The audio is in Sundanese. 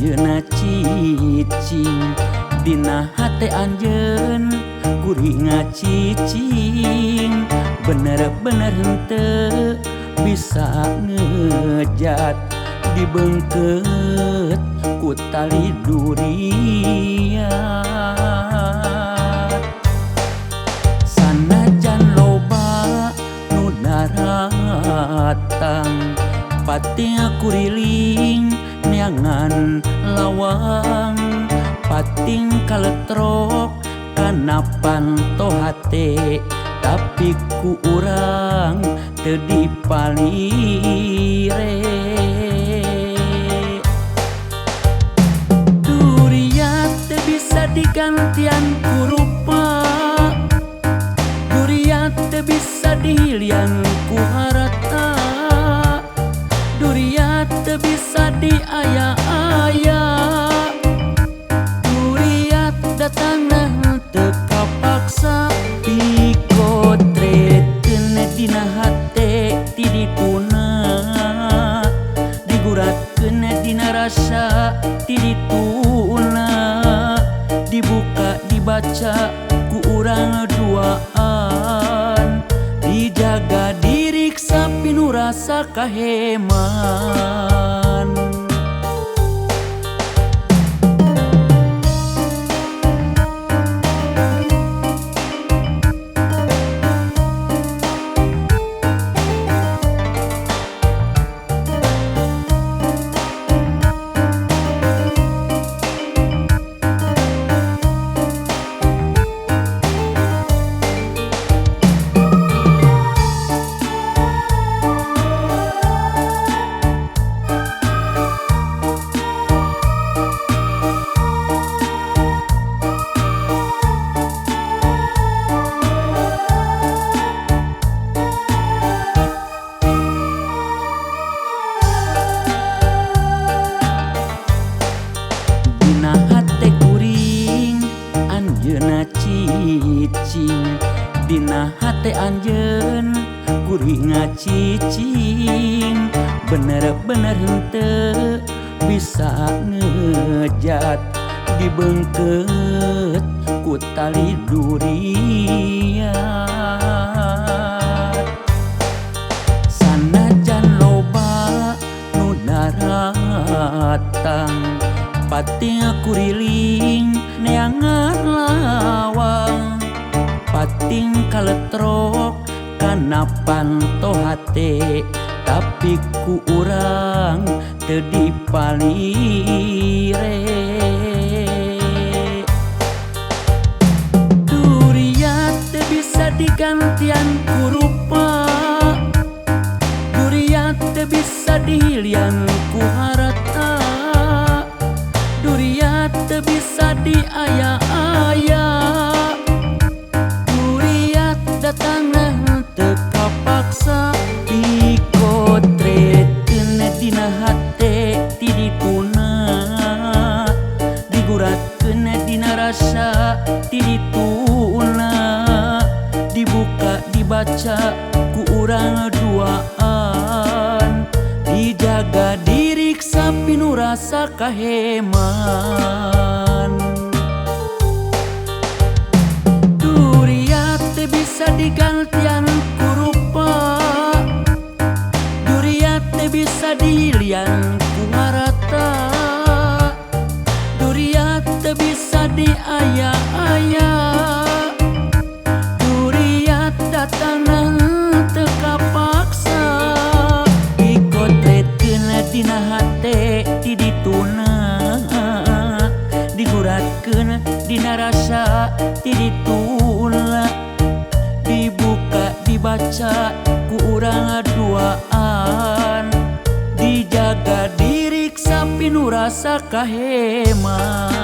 anjeunna cicing dina hate anjeun kuring ngacicing bener-bener henteu bisa ngejat dibeungkeut ku tali duriat. Sanajan loba nu daratang pating kuriling neangan lawang pating kaletrok kana panto hate tapi ku urang teu dipalire. Duriat teu bisa digantian ku rupa, duriat teu bisa dihilian ku harta, duriat teu bisa diaya-aya, duriat datangna teu kapaksa dikotretkeun dina hate ti dituna diguratkeun dina rasa ti dituna dibuka dibaca ku urang duaan dijaga diriksa pinu rasa kaheman. Dina hate kuring anjeunna cicing dina hate anjeun kuring ngacicing bener-bener henteu bisa ngejat dibeungkeut ku tali duriat. Sanajan loba nu daratang pating kuriling neangan lawang pating kaletrok kana panto hate tapi ku urang teu dipalire. Duriat teu bisa digantian ku rupa, duriat teu bisa dihilian ku harta, duriat teu bisa diaya-aya, duriat datangna teu kapaksa dikotretkeun dina hate ti dituna diguratkeun dina rasa ti dituna dibuka dibaca ku urang duaan dijaga diriksa pinu rasa kaheman. Duriat teu bisa digantian ku rupa, duriat teu bisa dihilian ku harta, duriat teu bisa diaya-aya, duriat datangna teu kapaksa dikotretkeun dina hate ti dituna diguratkeun dina rasa ti dituna dibuka dibaca ku urang duaan dijaga diriksa pinu rasa kaheman.